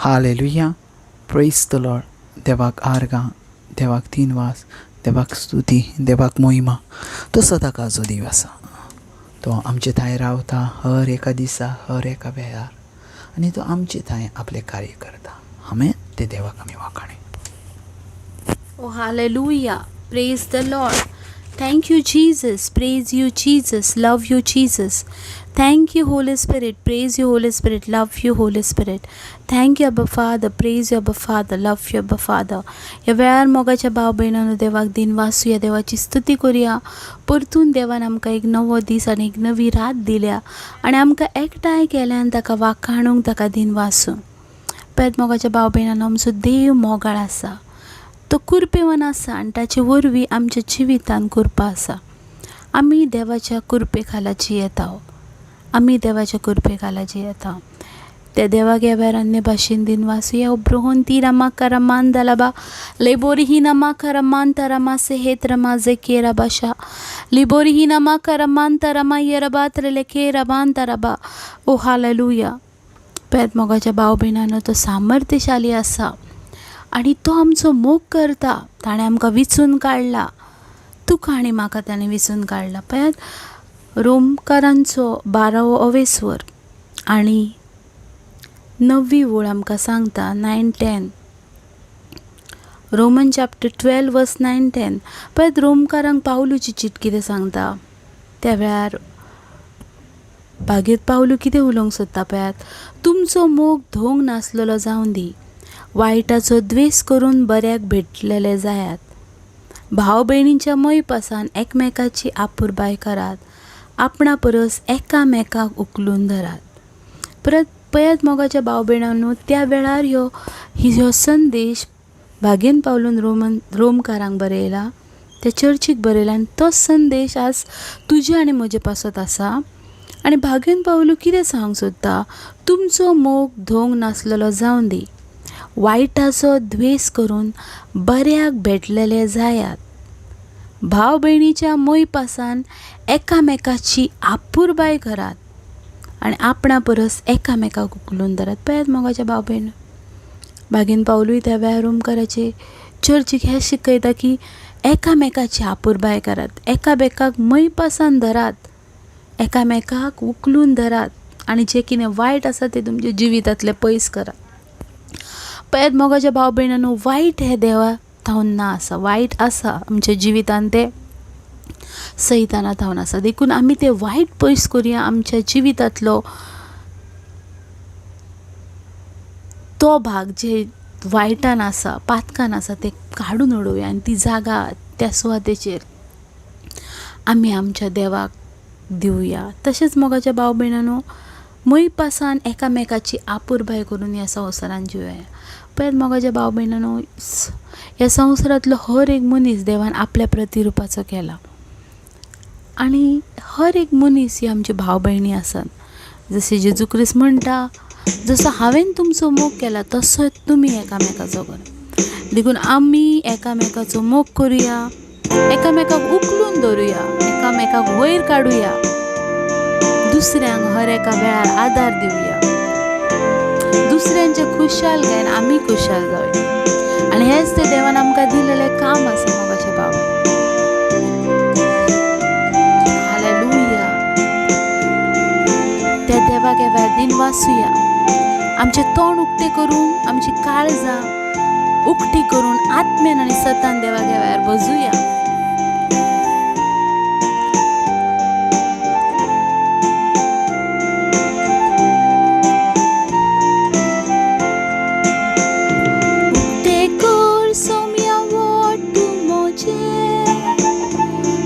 Hallelujah, praise the Lord. देवाक आर्गां, देवाक दिनवास, देवाक स्तुती, देवाक मोहिमा. तो सदांकाळचो देव आसा. तो आमचे थंय रावता हर एका दिसा, हर एका वेळार, आनी तो आमचे थंय आपलें कार्य करता. आमेन. ते देवाक आमी वाखाणे. Oh, hallelujah. Praise the Lord. Thank you, Jesus. Praise you, Jesus. Love you, Jesus. Thank you, Holy Spirit. Praise you, Holy Spirit. Love you, Holy Spirit. Thank you, Abba Father. Praise you, Abba Father. Love you, Abba Father. ह्या वेळार मोगाच्या भाव भयणांनो, देवाक दिनवासूया, देवाची स्तुती करुया. परतून देवान आमकां एक नवो दीस आनी एक नवी रात दिल्या आनी आमकां एकठांय केल्यान ताका वाखाणूंक, ताका दिनवासूंक. पळयात मोगाच्या भाव भयणांनो, आमचो देव मोगाळ आसा, तो कुरपेवन आसा आनी ताचे वरवीं आमच्या जिवितान कृपा आसा. आमी देवाच्या कृपे खाला जियेता, आमी देवाच्या कृपे खाला जियेता. त्या देवाक ह्या वेळार अन्य भाशेन दिनवासूया. ब्रोहंती रमा करमान दलबा लेबोरिही नमा करमान तरमा से हेत रमा जे केरा भाषा लिबोरिही नमा करमान तरमा येरबा त्रेलेके रबान तरबा. ओ हालेलुया. पळयात मोगाच्या भाव भयणांनो, तो सामर्थ्यशाली आसा आनी तो आमचो मोग करता. ताणें आमकां विचून काडला, तुका आनी म्हाका ताणें विचून काडला. पळयात रोमकारांचो 12वो अवेस्वर आनी 9वी वळ आमकां सांगता, 9-10, Roman chapter 12 verse 9-10. पळयात रोमकारांक पावलूची चीट कितें सांगता. त्या वेळार भागीत पावलू कितें उलोवंक सोदता पळयात. तुमचो मोग धोंग नासलेलो जावं दी, वायटाचो द्वेस करून बऱ्याक भेटलेले जायात. भाव भयणींच्या मोयपासान एकमेकाची आपुरबाय करात, आपणा परस एकामेकाक उखलून धरात. परत पळयात मोगाच्या भाव भयणांनो, त्या वेळार ह्यो ह्यो संदेश भागेन पावलून रोमकारांक बरयला, त्या चर्चीक बरयला आनी तो संदेश आज तुजे आनी म्हजे पासत आसा. आनी भागेन पावलू कितें सांगूंक सोदता, तुमचो मोग धोंग नासलेलो जावं दी, वायटाचो द्वेस करून बऱ्याक भेटलेले जायात. भाव भयणीच्या मोयपासान एकामेकाची आपुरबाय करात आनी आपणा परस एकामेकाक उखलून धरात. पळयात मोगाच्या भाव भयण, भागेन पावलूय त्या वेळार रोमकाराचे चर्चीक हें शिकयता की एकामेकाची आपुरबाय करात, एकामेकाक मोयपासान धरात, एकामेकाक उखलून धरात आनी जें कितें वायट आसा तें तुमच्या जिवितांतलें पयस करात. पळयात मोगाच्या भाव भयणांनो, वायट हें देवा थावन ना आसा, वायट आसा आमच्या जिवितान तें सैताना थावन आसा. देखून आमी तें वायट पयस करुया आमच्या जिवितांतलो, तो भाग जे वायटान आसा, पातकान आसा, तें काडून उडोवया आनी ती जागा त्या सुवातेचेर आमी आमच्या देवाक दिवया. तशेंच मोगाच्या भाव भयणांनो, मोयपासान एकामेकाची आपुरबाय करून ह्या संवसारान जिवया. पळयात मोगाच्या भाव भयणांनो, ह्या संवसारांतलो हर एक मनीस देवान आपल्या प्रतिरुपाचो केला आनी हर एक मनीस ही आमची भाव भयणी आसात. जशें जेजू क्रिस्त म्हणटा, जसो हांवें तुमचो मोग केला तसो तुमी एकामेकाचो करा. देखून आमी एकामेकाचो मोग करुया, एकामेकाक उखलून धरुया, एकामेकाक वयर काडुया, दुसऱ्यांक हर एका वेळार आदार दिवया, दुसऱ्यांचे खुशाल गायन आमी खुशाल जावया. आनी हेंच तें देवान आमकां दिलेलें काम आसा मोगाचे भाव. हालेलुया. त्या देवाक ह्या वेळार दिनवासूया. आमचें तोंड उक्तें करून, आमची काळजां उक्ती करून आत्म्यान आनी सतान देवाक ह्या वेळार बजुया. उक्ते कर सोम्या वोट मोजे,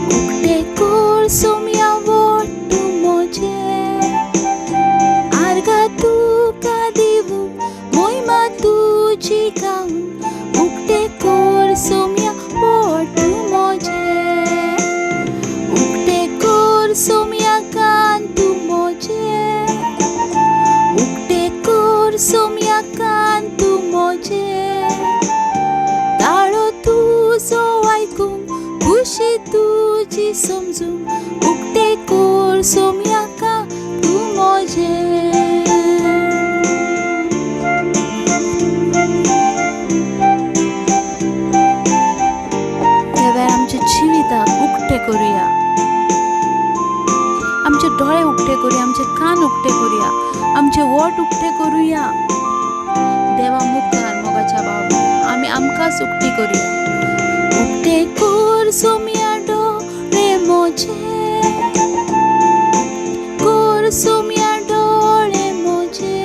उक्ते कर सोम्या वोट मोजे, आर्गा तुका दिवूं मोहिमा तुजी गावूं, उक्ते कर सोम्या वोट मोजे, उक्ते कर सोम्या कान तूं मोजे, उक्ते कर सोम्या कान तूं मोजे, ताळो तुजो आयकूंक खुशी तुजी समजूंक, उक्ते कर सोम्या कान तूं मोजे. काळीज उक्ती करूया. उक्ते कर सोमया डोळे म्हजे, कर सोमया डोळे म्हजे,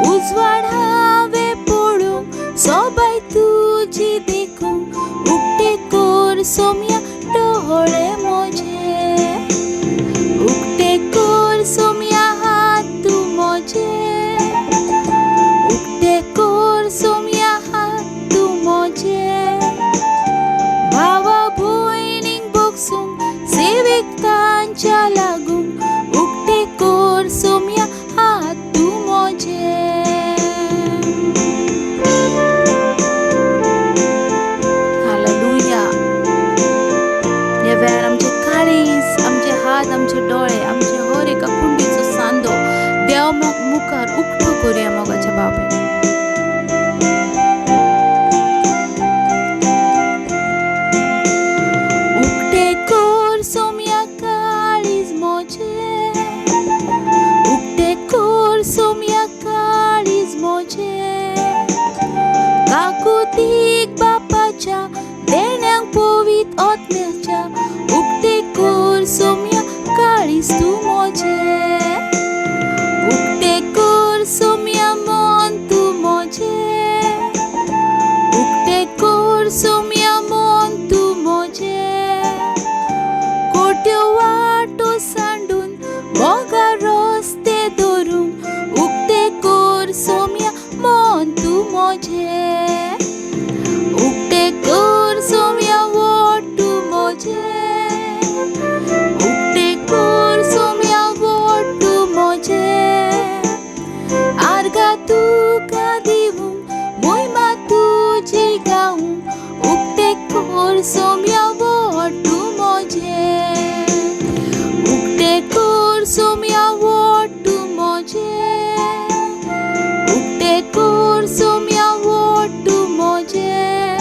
उजवाड हांवें पळोवंक सोबाय तुजी देखूंक, उक्ते कर सोमया डोळे म्हजे, उक्ते कर सोमया हात तूं म्हजे, उक्ते कर सोमया हात तूं म्हजे, भावा भयणींक भोगसूंक सेवेक तांच्या लागूंक, उक्ते कर सोमया हात तूं म्हजे. हालेलुया. ह्या वेळार आमचे काळीज, आमचे हात, आमचे डोळे, आमचे हर एका कुंडीचो सांदो देव मुखार उक्तो करुया मोगाच्या बाबे. उक्ते कर सोमया काळीज म्हजें, उक्ते कर सोमया काळीज म्हजें, काकुतीक बापाच्या देण्यांक पवीत आत्म्याच्या, उक्ते कर सोमया काळीज तूं म्हजें, उक्ते कर सोमया मन तूं म्हजें, उक्ते कर सोमया मन तूं म्हजें, खोट्यो वाटो सांडून मोगा रस्ते धरूंक, उक्ते कर सोमया मन तूं म्हजें, उक्ते कर सोमया वोट तूं म्हजें, उक्ते कर सोमया वोट तूं म्हजें, आर्गां तुका दिवूंक मोहिमा तुजी गावूंक, उक्ते कर सोमया वोट तूं म्हजें, उक्ते कर सोमया वोट तूं म्हजें, उक्ते कर सोमया वोट तूं म्हजें,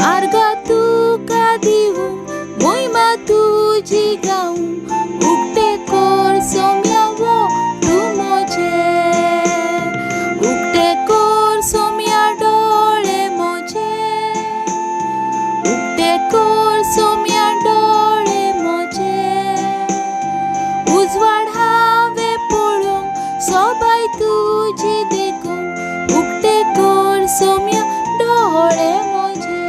आर्गां तुका दिवूंक मोहिमा तुजी गावूंक, उक्ते कर सोमया वोट तूं म्हजें, उक्ते कर सोमया डोळे म्हजे, उक्ते कर सोमया डोळे म्हजे, उजवाड हांवें पळोवंक सोबाय तुजी देखूंक, उक्ते कर सोमया डोळे म्हजे,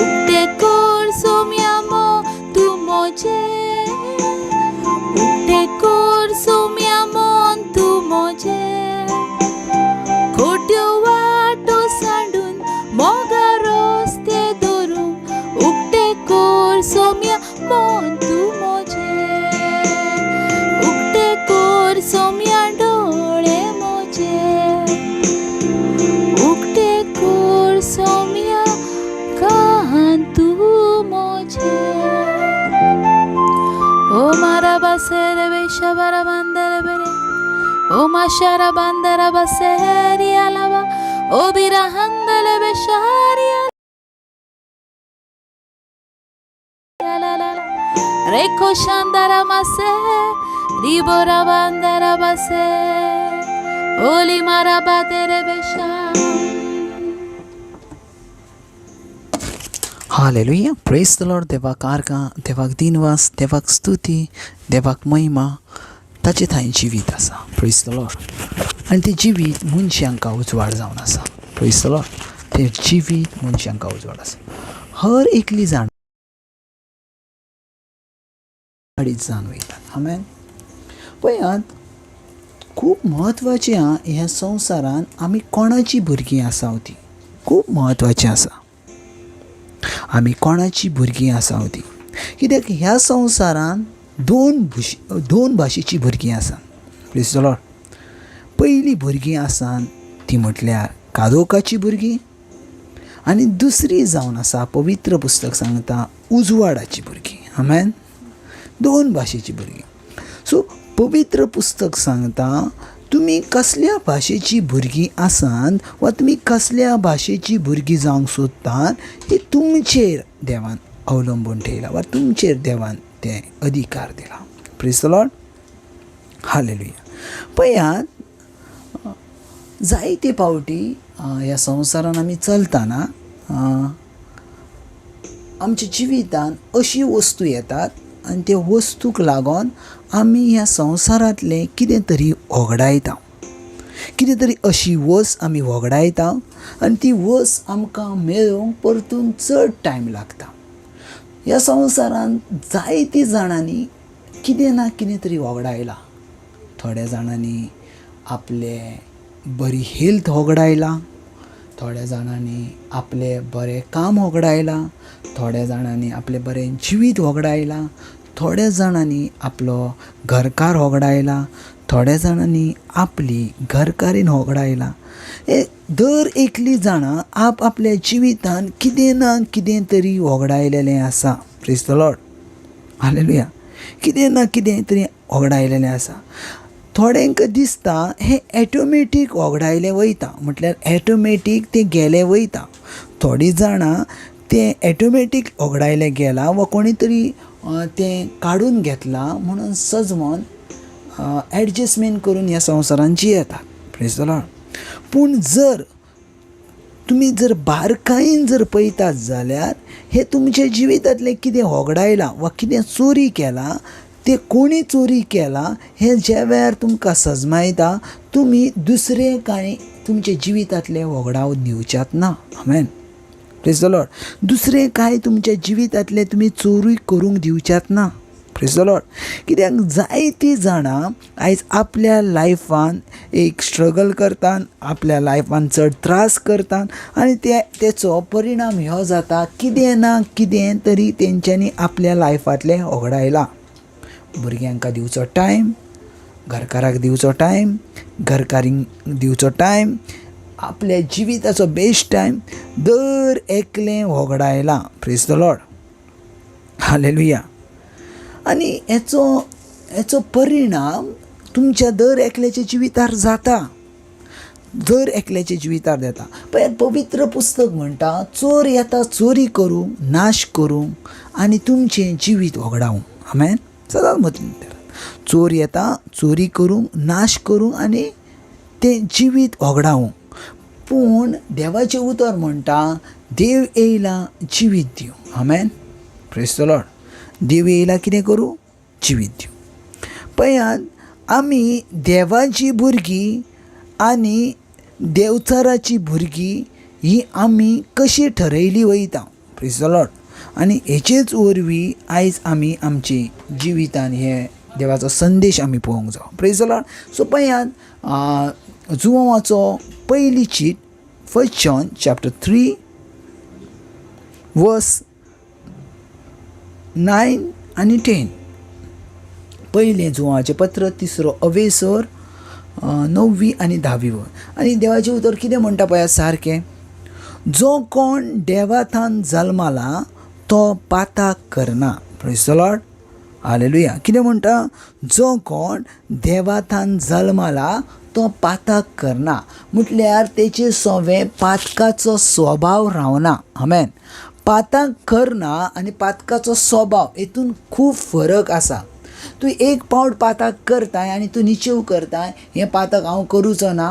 उक्ते कर सोमया मन तूं म्हजें, उक्ते कर सोमया मन तूं म्हजें, खोट्यो वाटो सांडून मोगा रस्ते धरूंक, उक्ते कर सोमया मन तूं म्हजें, उक्ते कर सोमया डोळे म्हजे, उक्ते कर सोमया कान तूं म्हजें. ओ मारा बसेरे बेशबरा बांदरे बेरे, ओ माशारा बांदरा बसेरी आलावा, ओ बिरहंदले बेशारी ला ला, रेखो शांदरा मासे रिबोरा बांदरा बसे, ओली मारा बातेरे बेशा. हालेलुया, प्रेज the Lord. देवाक आर्गां, देवाक दिनवास, देवाक स्तुती, देवाक महिमा. ताचे थंय जिवीत आसा. प्रेज the Lord. आनी तें जिवीत मनशांक उजवाड जावन आसा. प्रेज the Lord. तें जिवीत मनशांक उजवाड आसा. हर एकली जाण अडीच जावन वयतात. आमेन. पळयात, खूब म्हत्वाचें आहा ह्या संवसारान आमी कोणाची भुरगीं आसा ती खूब म्हत्वाचें आसा. आमी कोणाची भुरगीं आसा ती, कित्याक ह्या संवसारान दोन भाशेचीं भुरगीं आसा. प्रेज the Lord. पयलीं भुरगीं आसा ती म्हटल्यार काळोखाची भुरगीं, आनी दुसरी जावन आसा पवित्र पुस्तक सांगता उजवाडाची भुरगीं. आमेन. दोन भाशेचीं भुरगीं. सो पवित्र पुस्तक सांगता तुमी कसल्या भाशेची भुरगीं आसात वा तुमी कसल्या भाशेची भुरगीं जावंक सोदतात ती तुमचेर देवान अवलंबून ठेयला वा तुमचेर देवान ते अधिकार दिला. प्रेज the Lord. Hallelujah. पळयात, जायते फावटी ह्या संवसारान आमी चलतना आमच्या जिवितान अशी वस्तू येतात आनी त्या वस्तूक लागून आमी ह्या संवसारांतलें कितें तरी होगडायता. कितें तरी अशी वस्त आमी होगडायता आनी ती वस्त आमकां मेळोवंक परतून चड टायम लागता. ह्या संवसारांत जायती जाणांनी कितें ना कितें तरी होगडायलां. थोड्या जाणांनी आपलें बरी हेल्थ होगडायला, थोड्या जाणांनी आपलें बरें काम होगडायलां, थोड्या जाणांनी आपलें बरें जिवीत होगडायलां, थोड्या जाणांनी आपलो घरकार होगडायला, थोड्या जाणांनी आपली घरकारीन होगडायला. हे दर एकली जाणां आप आपल्या जिवितान कितें ना कितें तरी होगडायलेलें आसा. प्रेज the Lord, hallelujah. कितें ना कितें तरी होगडायलेलें आसा. थोड्यांक दिसता हें एटोमॅटीक होगडायलें वयता, म्हटल्यार एटोमॅटीक तें गेलें वयता. थोडीं जाणां तें एटोमॅटीक होगडायलें गेलां वा कोणी तरी तें काडून घेतलां म्हणून सजमन एडजस्टमेंट करून ह्या संवसारान जियेतात. Praise the Lord. पूण जर तुमी जर बारकायेन जर पळयतात जाल्यार हें तुमच्या जिवितांतलें कितें होगडायलां वा कितें चोरी केलां, तें कोणी चोरी केलां हें ज्या वेळार तुमकां सजमायता, तुमी दुसरें कांय तुमच्या जिवितांतलें होगडावन दिवच्यात ना. आमेन. Praise the Lord. दुसरें कांय तुमच्या जिवितांतलें तुमी चोरी करूंक दिवच्यात ना. Praise the Lord. कित्याक जायतीं जाणां आयज आपल्या लायफान एक स्ट्रगल करतात, आपल्या लायफान चड त्रास करतात आनी ते तेचो परिणाम हो जाता कितें ना कितें तरी तेंच्यांनी आपल्या लायफांतलें होगडायलां. भुरग्यांक दिवचो टायम, घरकाराक दिवचो टायम, घरकारींक दिवचो टायम, आपल्या जिविताचो बेस्ट टायम दर एकलें होगडायलां. Praise the Lord, hallelujah. आनी हेचो हेचो परिणाम तुमच्या दर एकल्याच्या जिवितार जाता, दर एकल्याच्या जिवितार जाता. पळयात, पवित्र पुस्तक म्हणटा, चोर येता चोरी करूंक, नाश करूंक आनी तुमचें जिवीत होगडावंक. आमेन. सदांच मतींत धरात, चोर येता चोरी करूंक, नाश करूंक आनी तें जिवीत होगडावंक. पूण देवाचें उतर म्हणटा, देव येयला जिवीत दिवंक. आमेन. Praise the Lord. देव येयला कितें करूं? जिवीत दिवंक. पळयात, आमी देवाची भुरगीं आनी देंवचाराची भुरगीं ही आमी कशी ठरयली वयता. Praise the Lord. आनी हेचेच वरवीं आयज आमी आमचे जिवितान हे देवाचो संदेश आमी पळोवंक जावो. Praise the Lord. So पळयात, जुवांवाचो पयली चीट, 1 John chapter 3 verse 9 आनी 10. पयलें जुवांचें पत्र, तिसरो अवेसर, 9वी आनी 10वी वर. आनी देवाचें उतर कितें म्हणटा पळयात सारकें, जो कोण देवाथान जल्माला तो पाताक करना. Praise the Lord, hallelujah. कितें म्हणटा? जो कोण देवाथान जल्माला तो पाताक करना, म्हटल्यार तेचे सोवे पातकाचो स्वभाव रावना. आमेन. पाताक करना आनी पातकाचो स्वभाव हेतून खूब फरक आसा. तूं एक पावट पाताक करताय आनी तूं निचेव करताय, हें पातक हांव करूचो ना,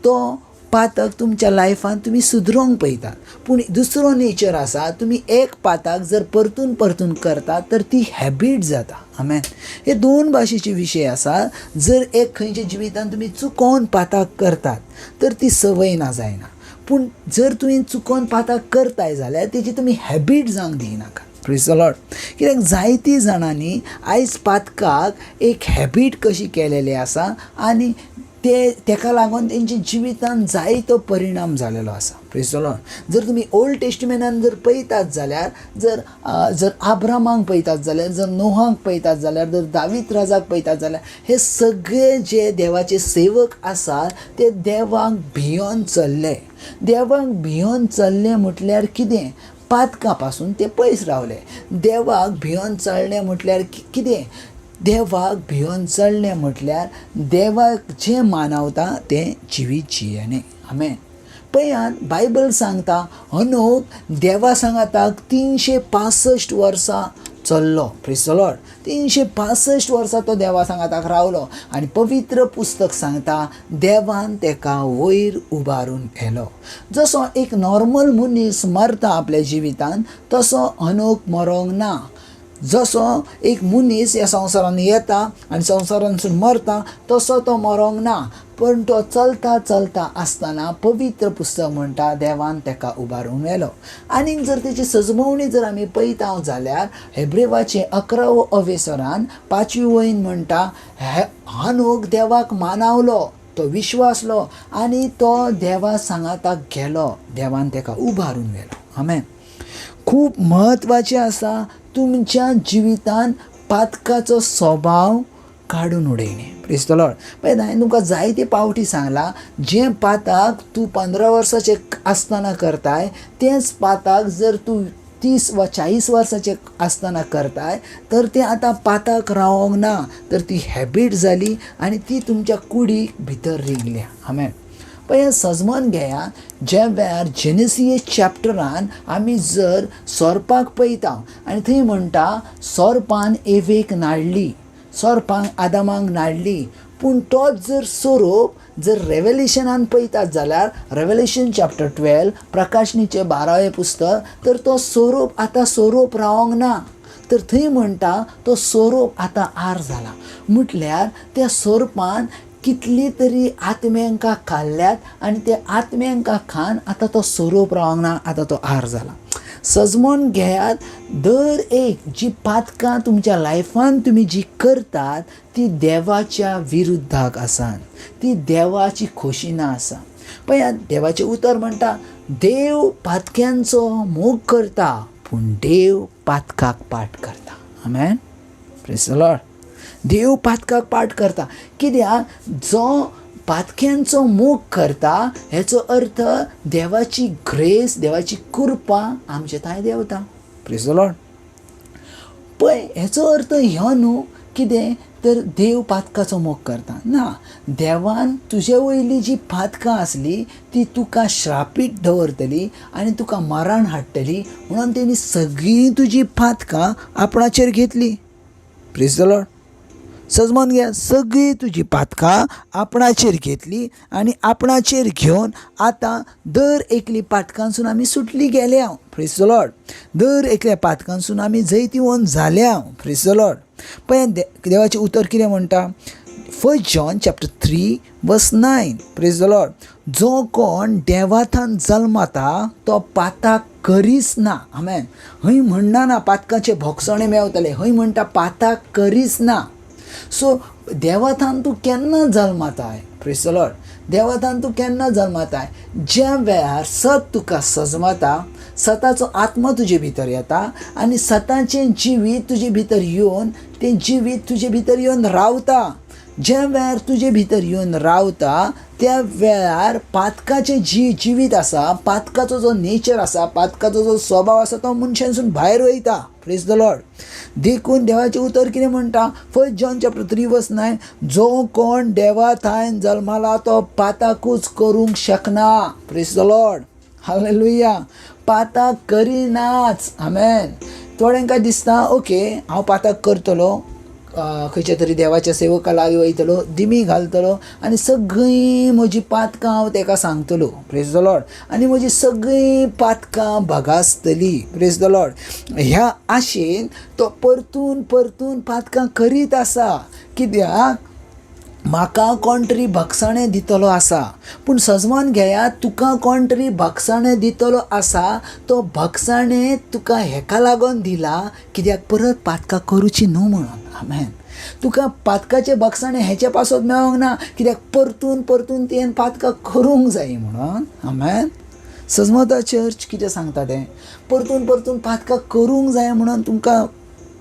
तो पातक तुमच्या लायफान तुमी सुदरोवंक पळयतात. पूण दुसरो नेचर आसा, तुमी एक पातक जर परतून परतून करतात तर ती हॅबीट जाता. आमेन. हे दोन भाशेचे विशय आसा. जर एक खंयच्या जिवितान तुमी चुकोन पातक करतात तर ती संवय ना जायना, पूण जर तुवें चुकोन पातक करताय जाल्यार तेजी तुमी हॅबीट जावंक दिनाका. Praise the Lord. कित्याक जायती जाणांनी आयज पातकाक एक हॅबीट कशी केलेली आसा आनी ते तेका लागून तेंच्या जिवितान जायतो परिणाम जालेलो आसा. Praise the Lord. जर तुमी ओल्ड टेस्टमेंटान जर पळयतात जाल्यार, जर जर आब्रामाक पळयतात जाल्यार, जर नोहाक पळयतात जाल्यार, जर दावीद राजाक पळयतात जाल्यार, हे सगळे जे देवाचे सेवक आसात ते देवाक भियोन चल्ले. देवाक भियोन चल्ले म्हटल्यार कितें? पातका पासून ते पयस रावले. देवाक भियोन चल्ले म्हटल्यार कितें? देवाक भियोन चल्लें म्हटल्यार देवाक जें मानवता तें जिवीत जियेलें. आमेन. पळयात, बायबल सांगता हनोक देवा सांगाताक 365 वर्सां चल्लो. प्रेज the Lord. 365 वर्सां तो देवा सांगाताक रावलो आनी पवित्र पुस्तक सांगता देवान तेका वयर उबारून व्हेलो. जसो एक नॉर्मल मनीस मरता आपल्या जिवितान तसो हनोक मरोंक ना. जसो एक मनीस ह्या संवसारान येता आनी संवसारांतसून मरता तसो तो मरोंक ना, पण तो चलता चलता आसतना पवित्र पुस्तक म्हणटा देवान तेका उबारून व्हेलो. आनीक जर तेची सजमवणी जर आमी पळयता जाल्यार हेब्रेवाचे 11 अवेसरान 5वी वयन म्हणटा हनोक देवाक मानावलो, तो विश्वासलो आनी तो देवा सांगाताक गेलो, देवान तेका उबारून व्हेलो. आमेन. खूब म्हत्वाचें आसा तुमच्या जिवितान पातकाचो स्वभाव काडून उडयणे. प्रेज the Lord. पळय हांवें तुमकां जायते पावटी सांगलां, जें पाताक तूं 15 वर्साचें आसतना करताय तेंच पाताक जर तूं 30 वा 40 वर्साचें आसतना करताय तर तें आतां पाताक रावोंक ना, तर ती हॅबीट जाली आनी ती तुमच्या कुडीक भितर रिगल्या. आमेन. पळय सजमन घेया, ज्या वेळार जेनेसिस चॅप्टरान आमी जर सोरपाक पळयता आनी थंय म्हणटा सोरपान एवेक नाडली, सोरपान आदामाक नाडली, पूण तोच जर सोरोप जर रेवलेशनान पळयतात जाल्यार रेवलेशन चॅप्टर 12 प्रकाशनीचें 12वें पुस्तक, तर तो सोरोप आतां सोरोप रावोंक ना, तर थंय म्हणटा तो सोरोप आतां आर जाला. म्हटल्यार त्या सोरपान कितली तरी आत्म्यांका खाल्ल्यात आनी त्या आत्म्यांका खान आतां तो सोरोप रावंक ना, आतां तो आर जाला. सजमोन घेयात, दर एक जी पातकां तुमच्या लायफान तुमी जी करतात ती देवाच्या विरुद्धाक आसा, ती देवाची खोशी ना आसा. पळयात देवाचें उतर म्हणटा देव पातक्यांचो मोग करता पूण देव पातकाक पाठ करता. आमेन. Praise the Lord. देव पातकाक पाठ करता कित्याक जो पातक्यांचो मोग करता हेचो अर्थ देवाची ग्रेस, देवाची कृपा आमचे थंय देंवता. Praise the Lord. पळय हेचो अर्थ ह्यो न्हू कितें तर देव पातकाचो मोग करता ना, देवान तुजे वयली जी पातकां आसली ती तुका श्रापीत दवरतली आनी तुका मरण हाडटली म्हणून तेणी सगळीं तुजी पातकां आपणाचेर घेतली. Praise the Lord. सजमन घे, सगळीं तुजी पातकां आपणाचेर घेतली आनी आपणाचेर घेवन आतां दर एकली पातकांसून आमी सुटली गेल्या. Praise the Lord. दर एकल्या पातकांसून आमी जैतिवंत जाल्या. Praise the Lord. पळय देवाचें उतर कितें म्हणटा, 1 John chapter 3 verse 9. Praise the Lord. जो कोण देवाथान जल्मता तो पाताक करीच ना. आमेन. हय म्हणना ना पातकाचे भोगसणे मेवतले, हय म्हणटा पाताक करीच ना. सो देवाथान तूं केन्ना जल्मताय? Praise the Lord. देवाथान तूं केन्ना जल्मताय? ज्या वेळार सत तुका सजमता, सताचो आत्मा तुजे भितर येता आनी सताचें जिवीत तुजे भितर येवन तें जिवीत तुजे भितर येवन रावता. ज्या वेळार तुजे भितर येवन रावता त्या वेळार पातकाचें जी जिवीत आसा, पातकाचो जो नेचर आसा, पातकाचो जो स्वभाव आसा तो मनशांसून भायर वयता. Praise the Lord. देखून देवाचें उतर कितें म्हणटा, 1 John chapter 3 verse 9, जो कोण देवा थायन जल्मला तो पाताकूच करूंक शकना. Praise the Lord. Hallelujah. पाताक करिनाच. आमेन. थोड्यांक दिसता ओके हांव पाताक करतलो, खंयच्या तरी देवाच्या सेवका लागीं वयतलो, दिमी घालतलो आनी सगळीं म्हजी पातकां हांव तेका सांगतलो. Praise the Lord. आनी म्हजी सगळीं पातकां भगासतली. Praise the Lord. ह्या आशेन तो परतून परतून पातकां करीत आसा कित्याक म्हाका कोण तरी भगसणें दितलो आसा. पूण सजमान घेयात, तुका कोण तरी भगसणें दितलो आसा, तो भगसणें तुका हेका लागून दिला कित्याक परत पातकां करुची न्हू म्हणून. आमेन. तुका पातकाचें भगसणें हेचे पासत मेळोंक ना कित्याक परतून परतून तुवें पातकां करूंक जाय म्हणून. आमेन. सजमता चर्च कितें सांगता तें, परतून परतून पातकां करूंक जाय म्हणून तुमकां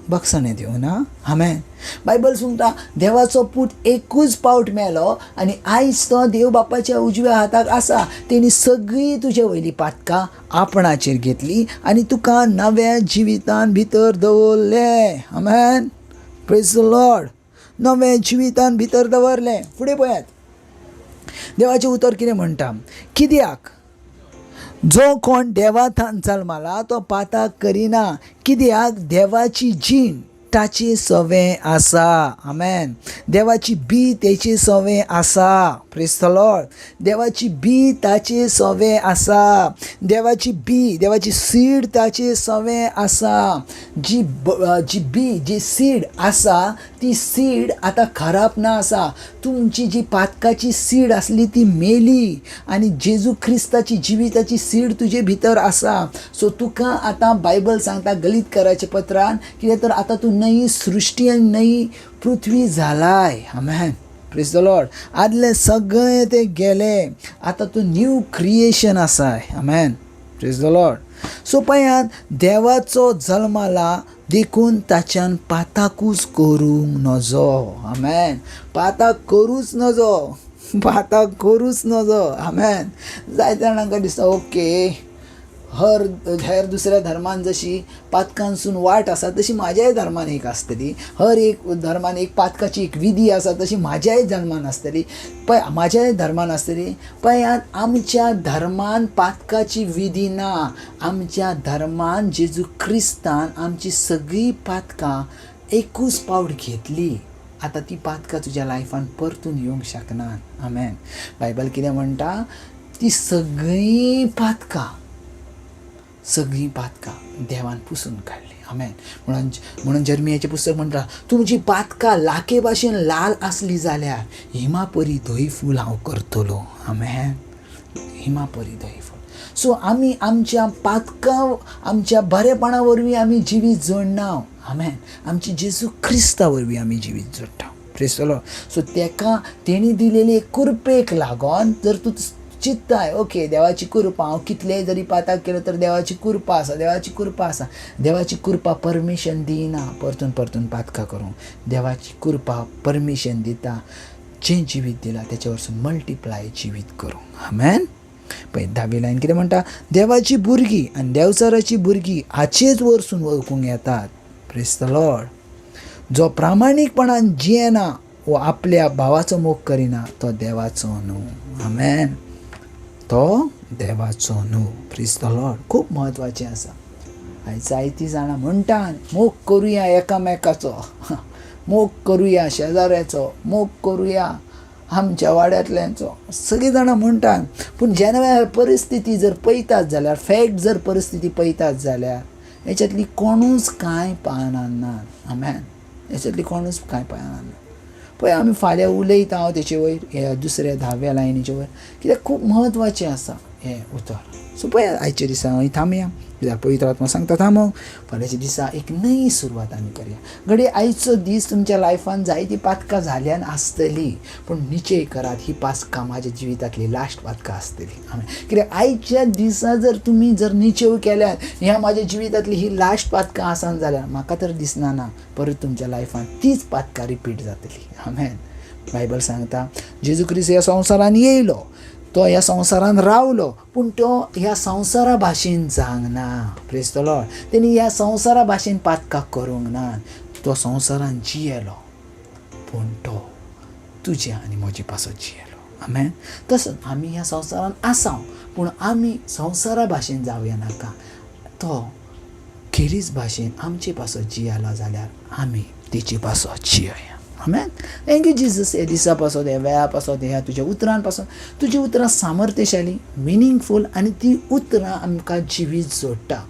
भगसणें दिवं ना. आमेन. बायबल सांगता देवाचो पूत एकूच पावट मेलो आनी आयज तो देव बापाच्या उजव्या हाताक आसा. तेणी सगळीं तुजे वयलीं पातकां आपणाचेर घेतली आनी तुका नव्या जिवितान भितर दवरलें. आमेन. Praise the Lord. नव्या जिवितान भितर दवरलें. फुडें पळयात देवाचें उतर कितें म्हणटा, कित्याक जो कोण देवाथान जल्मला तो पाताक करिना, कित्याक देवाची जीण ताचे सवें आसा. आमेन. देवाची बी तेचे सवें आसा. प्रेज the Lord. देवाची बी ताचे सवें आसा. देवाची बी, देवाची सीड ताचे सवें आसा. जी जी बी, जी सीड आसा ती सीड आतां खराब ना आसा. तुमची जी पातकाची सीड आसली ती मेली आनी जेजू क्रिस्ताची जिविताची सीड तुजे भितर आसा. सो तुका आतां बायबल सांगता गलीतकाराच्या पत्रान कितें तर आतां तूं नवी सृश्टी आनी नवी पृथ्वी जालाय. आमेन. Praise the Lord. आदलें सगळें तें गेलें, आतां तूं न्यू क्रिएशन आसाय. आमेन. Praise the Lord. सो पळयात, देवाचो जल्माला देखून ताच्यान पाताकूच करूंक नजो. आमेन. पाताक करूच नजो, पाताक करूच नजो. आमेन. जायत्या जाणांक दिसता ओके, हर हेर दुसऱ्या धर्मान जशी पातकांसून वाट आसा तशी म्हाज्याय धर्मान एक आसतली, हर एक धर्मान एक पातकाची एक विधी आसा तशी म्हाज्याय धर्मान आसतली, पळय म्हाज्याय धर्मान आसतली. पळयात, आमच्या धर्मान पातकाची विधी ना. आमच्या धर्मान जेजू क्रिस्तान आमची सगळीं पातकां एकूच पावट घेतली. आतां ती पातकां तुज्या लायफान परतून येवंक शकना. आमेन. बायबल कितें म्हणटा, ती सगळीं पातकां, सगळीं पातकां देवान पुसून काडली. आमेन. म्हणून म्हणून जर्मियाचें पुस्तक म्हणटा, तुमची पातकां लाके भाशेन लाल आसली जाल्यार हिमा परी धंय फूल हांव करतलो. आमेन. हिमा परी धंय फूल. सो आमी आमच्या पातकां, आमच्या बरेपणा वरवीं आमी जिवीत जोडना. आमेन. आमची जेजू क्रिस्ता वरवीं आमी जिवीत जोडटा. Praise the Lord. सो तेका तेणी दिलेले कुरपेक लागोन जर तूं चित्ताय ओके देवाची कृपा, हांव कितलेय जरी पाताक केलो तर देवाची कृपा आसा, देवाची कृपा आसा. देवाची कृपा परमिशन दिना परतून परतून पातकां करूंक. देवाची कृपा परमिशन दिता जें जिवीत दिलां तेचे वरसून मल्टिप्लाय जिवीत करूंक. आमेन. पळय धावी लायन कितें म्हणटा, देवाची भुरगीं आनी देंवचाराची भुरगीं हाचेच वरसून वळखूंक येतात. Praise the Lord. जो प्रामाणीकपणान जियेना वो आपल्या भावाचो मोग करिना तो देवाचो न्हू. आमेन. तो देवाचो न्हू. Praise the Lord. खूब म्हत्वाचें आसा. आयज जायतीं जाणां म्हणटात मोग करुया एकामेकाचो, मोग करुया शेजाऱ्याचो, मोग करुया आमच्या वाड्यांतल्यांचो, सगळीं जाणां म्हणटात. पूण जेन्ना वेळार परिस्थिती जर पळयतात जाल्यार, फॅक्ट जर परिस्थिती पळयतात जाल्यार हेच्यातली कोणूच कांय पाळना ना. आमेन. हेच्यातली कोणूच कांय पाळना ना. पळय आमी फाल्यां उलयता हांव तेचे वयर, ह्या दुसऱ्या धाव्या लायनीचे वयर, कित्याक खूब म्हत्वाचें आसा हें उतर. सो पळय आयच्या दिसा हांव थांबया, कित्याक पवित्र आत्मा सांगता थांबोंक. फाल्यांच्या दिसा एक नवी सुरवात आमी करया. घडये आयचो दीस तुमच्या लायफान जायतीं पातकां जाल्यान आसतली, पूण निश्चय करात ही पातकां म्हाज्या जिवितांतली लास्ट पातकां आसतली. आमेन. कित्याक आयच्या दिसा जर तुमी जर निश्चय केल्यार ह्या म्हाज्या जिवितांतली ही लास्ट पातकां आसान जाल्यार म्हाका तर दिसना ना परत तुमच्या लायफान तीच पातकां रिपीट जातली. आमेन. बायबल सांगता जेजू क्रिस्त ह्या संवसारान येयलो, तो ह्या संवसारान रावलो, पूण तो ह्या संवसारा भाशेन जावंक ना. Praise the Lord. तेणी ह्या संवसारा भाशेन पातकां करूंक ना. तो संवसारान जियेलो, पूण तो तुज्या आनी म्हजे पासत जियेलो. आमेन. तसोच आमी ह्या संवसारान आसा, पूण आमी संवसारा भाशेन जावया नाका. तो खेरीज भाशेन आमचे पासत जियेलो जाल्यार आमी तेचे पासत जियोया. आमेन. Thank you Jesus. हे दिसा पासत, ह्या वेळा पासत, ह्या तुज्या उतरान पासत. तुजी उतरां सामर्थ्यशाली, मिनींगफूल आनी ती उतरां आमकां जिवीत जोडटा.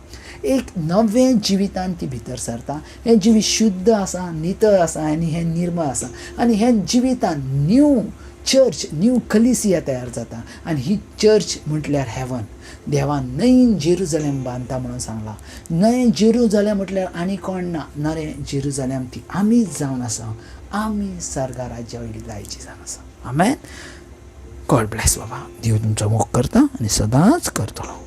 एक नवें जिवितान ती भितर सरता. हें जिवीत शुद्ध आसा, नितळ आसा आनी हें निर्मळ आसा. आनी हें जिवितान न्यू चर्च, न्यू कलिसिया तयार जाता. आनी ही चर्च म्हटल्यार हेवन. देवान नवीन जेरुजलेम बांदता म्हणून सांगलां. नवें जेरुजलेम म्हटल्यार आनी कोण ना, नवें जेरुजलेम ती आमीच जावन आसा. आमी सर्गा राज्या वयली जायची जावन आसा. आमेन. गॉड ब्लेस बाबा. देव तुमचो मोग करता आनी सदांच करतलो.